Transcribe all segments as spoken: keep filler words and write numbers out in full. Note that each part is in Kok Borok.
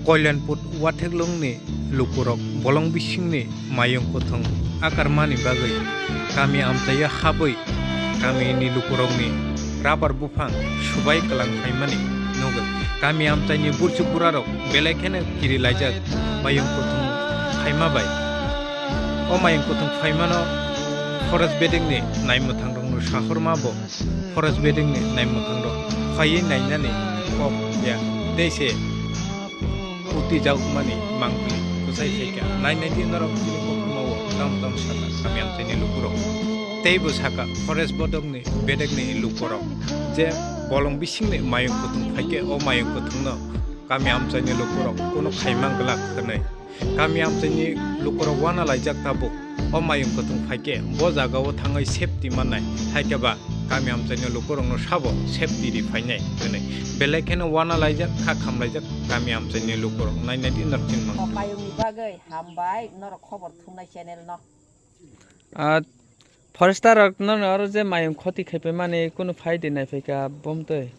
Kalyanpur watheklongni lukurok bolong bisingni mayung kuthung akarmani bagwi kami amchaio habwi kamini lukurokni rabar buphang subai kwlang phaimani nugwi kami amchaini burchuk burarok belai kheno kirilaijak mayung kuthung phaima bai. O mayung kuthung phaimano forest bedekni naimwthangrokno sahorma bo forest bedekni naimwthangrok phaiwi nainani kok ya tei se uti jaukmani mangpili kwchai phaikha. Nainai di norok chini koktwmao tamo tamo sakha kami amchaini lukurok. Teibo sakha forest bodokni bedekni lukurok je bolong bisingni mayung kuthung phaikhe o mayung kuthungno kami amchaini lukurok kunu khaimang glak hwnwi. Kami amchaini lukurok uana laijak tabuk. O mayung kuthung phaikhe bo jagao thangwi safety mannai. Haikhe ba kami amchaini lukurokno sabo safety ri phainai hwnwi. Belai kheno uana laijak, kha khamlaijak kami amchaini lukurok. Nainai di norok chini mangpili. Mayungni bagwi hambai norok khobor thumnai channel no. Ah, forester rok no oro je mayung khoti khai pai mani kunu phai di nai phai ka bom twi.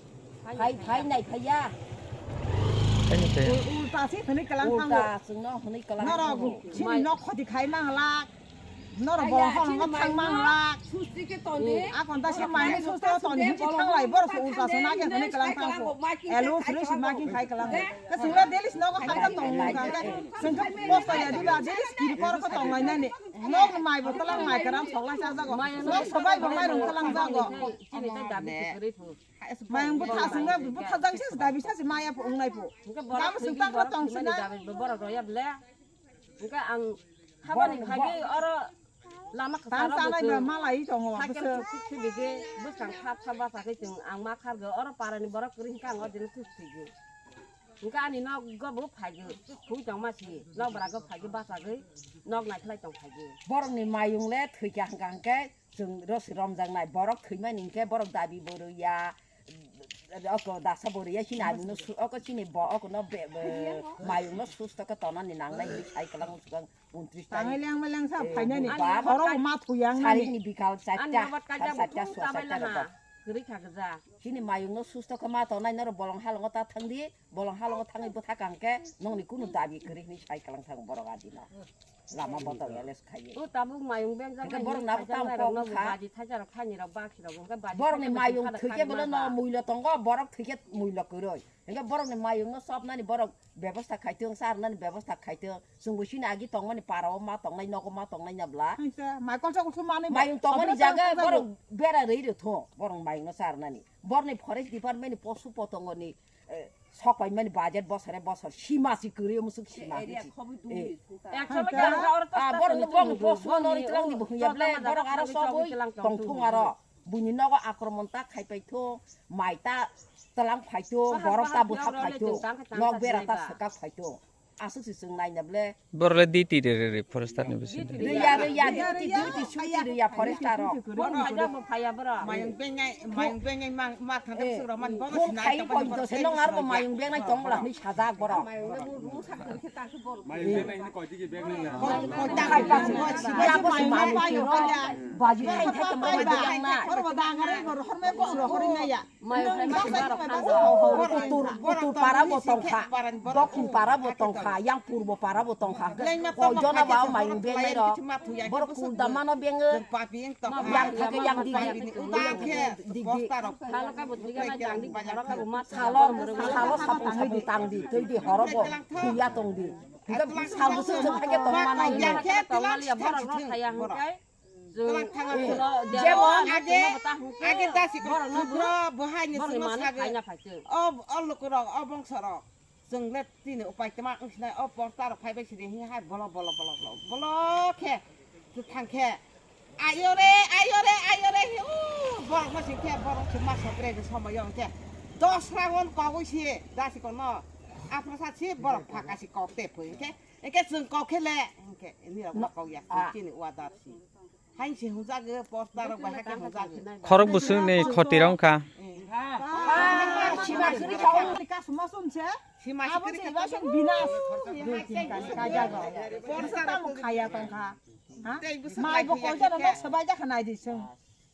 Phai, phai nai phai ya. Phai nai phai ya. Ul-, ulta se hwnwi kalang thango. Ulta chwngno hwnwi kalang thango. Norok chini nok khoti khai manglak. Norok bolong holongo thang manglak. Susti ke toni. A konta se mani susti toni hinchi thanglai borok se ulta se nage hwnwi kalang thango. Elo sri si making khai kalang. Ka singla delis nogo hamsa tong nung ka. Singka posta ya dula delis kiri kor ko tong lai nani. Nok mai bo talang mai karam sok lai sa jago. Nok sabai bo mai rung talang jago. Chini ta dabi kwrwi phu. Mai bo tha singna bo tha jang se dabi sa se maya phu ung nai phu. Gam sing ta ko tong sina. Dabi bo borok roya ble. Hingke ang habani phagi oro lama kwcharo bo chwng cycle thuk thuk thibigwi bwskang thap thap bachagwi chwng ang ma khargo oro parani borok kwrwi hingke ang o dino thuk thwigwi. Hingke ani nogo bo phaigwi hung tongma si nok bwrago phaigwi bachagwi nok naikhlai tong phaigwi. Borokni mayung le thwikha hingka hingke chwng rosi romjaknai borok thwimani hingke borok dabi bo rwya. Oko dasa bo riya chini anu no su-, oko chini bo, oko no be, be, mayung no susto khe tonani nangnai hinwi sai kwlangma swkang untris tarik. Tangai leng meleng sa phainani. Ba, horo ma thuyang nani. Sarini bikal chatta, sar chatta, sua chatta rok. Kwrwi kha gja. Chini mayung no susto khe ma tongnai norok bolong halongo ta thangdi, bolong halongo thangwi bwtha kangkhe nongni kunu dabi kwrwi hinwi sai kwlang thang borok adino. Lama botol ya les khaye. O tabuk mayung bengjak. Hingke borok nabo tamo kok kha. Baji thaisa rok khaini rok bakhi rok hingke baji. Borok ni mayung thwike bole no muilo tongo, borok thwike muilo kwrwi. Hingke borok ni mayung no sopnani borok bebosta khaitwng, charnani bebosta khaitwng. Chwngbo chini agi tongmani para o ma tongnai, nogo ma tongnai na bla. Mayung tongmani jaga borok bera rwi rw thung, borok mayung no charnani. Borok ni forest department ni posu potongo ni eh, sok paimani budget bosore bosor sima si kwrwi musuk sima si. Eh. Ah, borok ni bong post no nori tlang ni buhung ya ble, borok aro soboi tong thung aro. Buini nogo akromon ta khai pai thung, mai ta tlang phai thung, borok ta bwthak phai thung, nok bera ta swkak phai thung. Aswk se chwng naina ble. Borok le duty re re re forester ni bisingo. Rwya, rwya, duty, duty, chuti rwya forester rok. Borok haja bo phaiya borok. Mayung bengnai, mayung bengnai ma, ma thangkhe bwswk rok mani borok sinai tongmani borok. Khum khai poito se nong arbo mayung bengnai tong bwla hwnwi sajak borok. Mayung bengnai hwnwi koi digi bengnai ya. Koi, koi ta khai pa sima sima bo sima ni tiro. Baji khai khai tong bwla mayung bengnai. Borok dangare borok horme borok hornai ya. Mayung khai masi borok khan do. Utur, utur para bo tongkha, dokkhin para bo tongkha, yang purbo para bo tongkha. Koi jona ba mayung bengnai rok. Borok kul damano bengo. Yang thake yang digi, digi. Salo kabo tiga na jang di, salo kabo ma salo, salo sapung sapung tang di, twi di horo bo, kuya tong di. Hingke sal bwswk thake tong manai. Tong maliya borok rok thaya hingke. Jemon age, age dasi khukro bohai ni simo sage. O, o lukurok, o bongsorok. Chwng le tini upai tma wngsinai, o porta rok phaibai sini hinwi hai bolo, bolo, bolo, bolo, bolo khe thang khe. Ayo re, ayo re, ayo re, hi, u, borok no sing khe, borok se ma sokre ni somoyo hingke. Dos round kogwi si, dasi kono. Aphra sa si borok phaka si kok te phoi hingke. Hingke chwng kok khe le, hingke nirok no kok ya, chini order si. Hain se hwnjak, poster rok bai hakhe hwnjak. Khorok bwswk ni khoti rok wngkha. Sima suri chao. Kasuma sum se. Sima suri chao. Bina. Poster rok khaya tongkha. Mai bo koi jana nok sabai jakha nai di sung.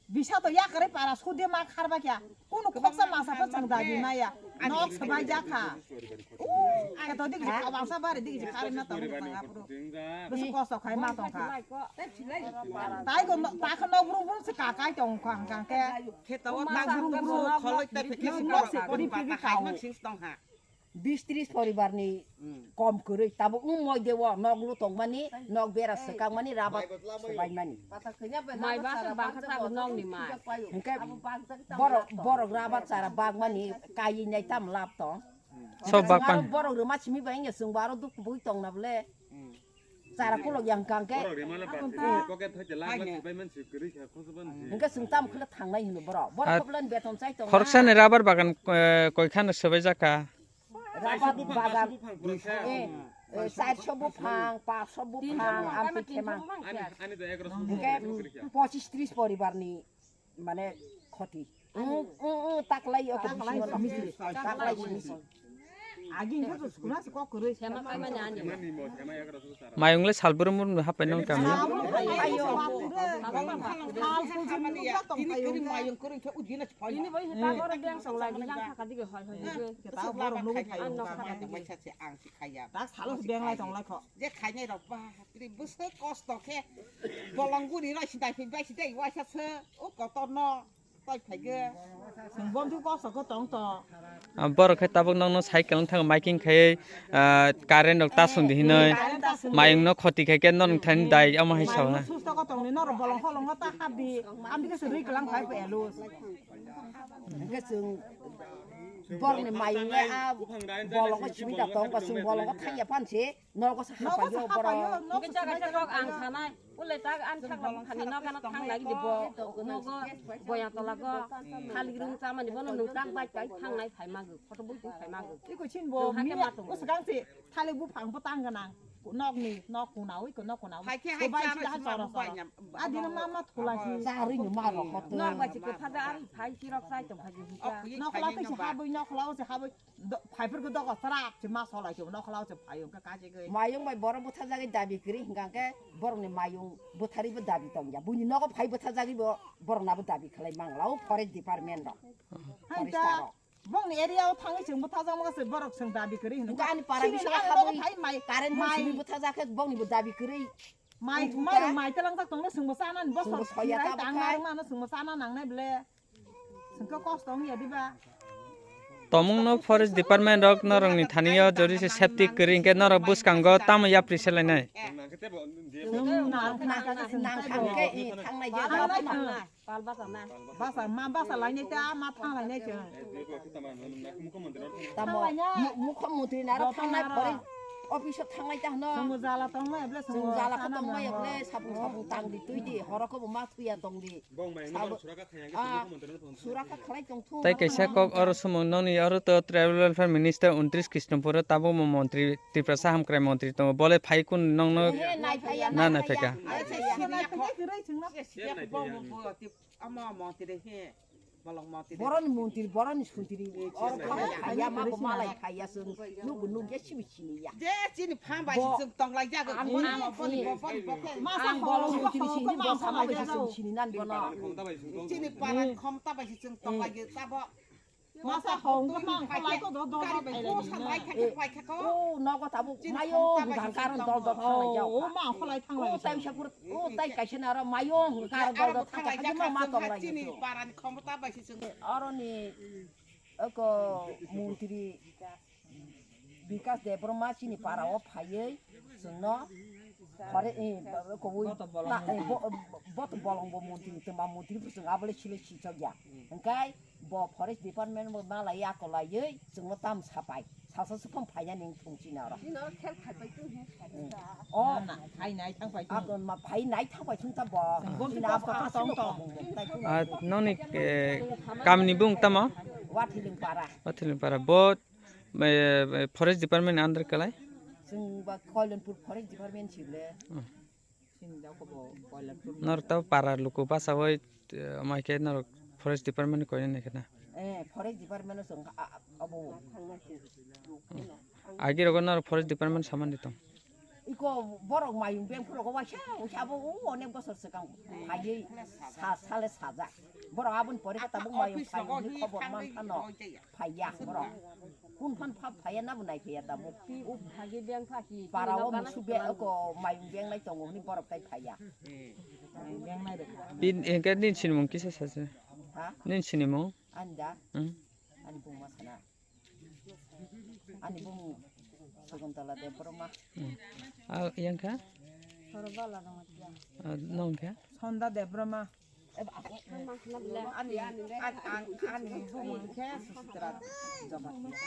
Bisa to yakarwi para sudi ma kharba kya. Kunu khoksa masa pho chwng dagi maya. Nok sabai jakha. To digi je kabangsa bari digi je kari na tong tong apro. Bisi kosto khai ma tong kha. Tai ko no, ta kha no brum brum se ka kai tong kha hang khe. Khe to ma brum brum kholoi ta phe khe si no ka se kori phi ka hai ma sing tong ha. Bis tris poribar ni kom kwrwi. Tabuk wng moi de o nok lu tong mani, nok bera swkang mani, rabat swbai mani. Mai ba se bang kha ta nok ni mai. Hingke borok, borok rabat chara bag mani kai nai tam lab tong. Sob bak pan. Borok rwma simi bai wngya chwng bo aro duk bui tong na bole. Chara kulok yang kang ke. Borok rwma le bak pocket thai te lak lak bai man si kwrwi kha khosban si. Hingke chwng tam khwle thangnai hino borok. Borok khoblan beton chai tong. Khoroksa ni rubber bagan, eh, koi khan swbai jak kha. Rubber bagan. Eh, eh, charso buphang, paso buphang, amtwi khemang. Ani, ani da egaroso buphang. Hingke pochis tris poribar ni mane khoti. Taklai o taklai simi taklai simi. Agin khe to sukuna se kok kwrwi. Mayung le salbrum brum hapai nang kami. Ayo. Tini kiri mayung kwrwi khe ujina. Ini bai hita boro beng song lagi yang kaka dige hoi hoi. Kita boro nunggu khayo. Ang si khaya. Tak salos beng lai tong lai kho. Je khainai rok ba. Bwswk kosto khe bolong guri roi sidai phai bai sidai waisa se o kotor no toi phai ge. Chwng bomtwi kosto khe tong to. Ah, borok khe tabuk nokno cycle wng thang biking khai, ah, current rok ta sung di hinoi. Current ta sung di. Mayung no khoti khai khe norok thani dai omo hai sa ha. Susto ko tong ni norok bolong holong ta hap di. Am di khe se rui kelang phai phe lus. Hingke chwng borok ni mayung le a bolong ko simi da tong ko chwng bolong ko thang ya phan se. Nogo sa hapai yo borok. Hingke jaga khe kok ang sanai. Ulai tak an thak lam thani nogo no thang lagi di bo. Nogo boya tola go. Thali rung chamani bono nung tak bai pai thang nai phai magu. Photo bui twi phai magu. Iko chin bo miya usgang se thali buphang bo tang ganang. Nok ni nok kuna ui ko nok kuna ui. Hai khe hai charo charo charo. Adina mama thula hi. Chari ni ma rok ko. Nok bai se kotha da ari phai kirok sai tong phai. Nok la te se habui nok la o se habui. Phaiphuru dogo srap se ma solai se no khlao se phayung khe kaje goi. Mayung bai borok bwtharjagwi dabi kwrwi hingka khe borokni mayung bwtharwi bo dabi tongya. Buini nogo phai bwtharjagwi bo borok nabo dabi khlai mangla o forest department rok. Hai ta bongni area o thangwi chwng bwtharjakma se borok chwng dabi kwrwi hino. Ani para bising habwi current mai simi bwtharjak khe bongni bo dabi kwrwi. Mai mai talangjak tongno chwngbo chana ni bosor soya ta tang nang mano chwngbo chana nangnai ble. Chwngkhe kosto wngya diba? Tomungno forest department rok norokni thani o jori se safety kwrwi hwnkhe norok bwskango tamo yapri selainai. Basa ma basa lainai ta ma thang lainai chwng. Tamo mukho mantri naro thangnai forest office o thangnai ta hwno. Chwng jala tongmai ble chwng jala khe tongmai ble sabung sabung tang di twi di horo khe bo ma thuya tong di. Bong bai no sura ka khaya ke sini komandan no phone. Sura ka khlai tong thu. Tai kaisa kok oro sumo noni oro to tribal welfare minister untris Krishnapur o tabuk mo montri Tiprasa hamkrai montri tongo bole phai kun nong no na nai phai ka. Ama montri he. Boroni montri boroni suntri oro phai ya ma bo malai phai ya sung nugu nuk ya sibi. Sini ya. Je chini phang bai si chwng tong lai jago. Ang boni boni boni boni. Masa ang bolo mutri sini bo sama bai si chwng sini nan bono. Chini paran khomta bai si chwng tong lai ge tabo. Masa hong ko mang khalai ko do do do bai ko. Sa lai kha kha pai kha ko. O nogo tabo mayo budan karon dol dol thanglai jao. O ma khalai thanglai. O tai sa pur o tai kaisa na ro mayo karon dol dol thanglai kha ma ma tong lai. Chini paran khomta bai si chwng. Oro ni oko mutri Bikas Debbarma chini para o phaiwi chwngno phore, eh, kobui ta, eh, bo, bo to bolong bo montri, twma montri bo chwng abole sile sichok ya. Hwnkhe bo forest department bo malai akolaiwi chwngno tam sapai. Sasa swkang phaiya ning thung chini oro. Chini oro khel phaipai tu he. O. Na, na, phai nai thang phai tu. Ako ma phai nai thang phai thung ta bo. Chwng bo chini abo kha tong tong. Ah, noni, eh, kamni bung tamo? Wathiling para. Wathiling para. Bo Eh, eh, forest department under kalai? Chwng ba Koilanpur forest department si ble. Hmm. Chini da ko bo Koilanpur. Nor ta para luku basa oi, eh, mai ke nor forest department koi ne kana? Eh, forest department chwng a, a, abo. Agi rogo nor forest department saman ditong. Iko borok mayung beng phuru waisa waisa bo o onek bosor swkang phaiwi sa sale sajak. Borok aboni pore khe tabuk mayung phaiwi khobor man phano phaiya borok. Kun phan phap phaiya na bo nai phaiya tamo. Uk phagi beng phaki. Para o musu be ko mayung beng nai tongo hwnwi borok tai phaiya. Beng nai rwkha. Bin engke nin sinimung kisa saja. Ha? Nin sinimung? Anda. Hmm. Ani bung ma sana. Ani bung Sakuntala Debbarma. Hmm. Ah, yang kha? Sorobala nang kha? Ah, nong kha? Sonda Debbarma. Ani, ani, ani, ani bung khe Suchitra Jamatia.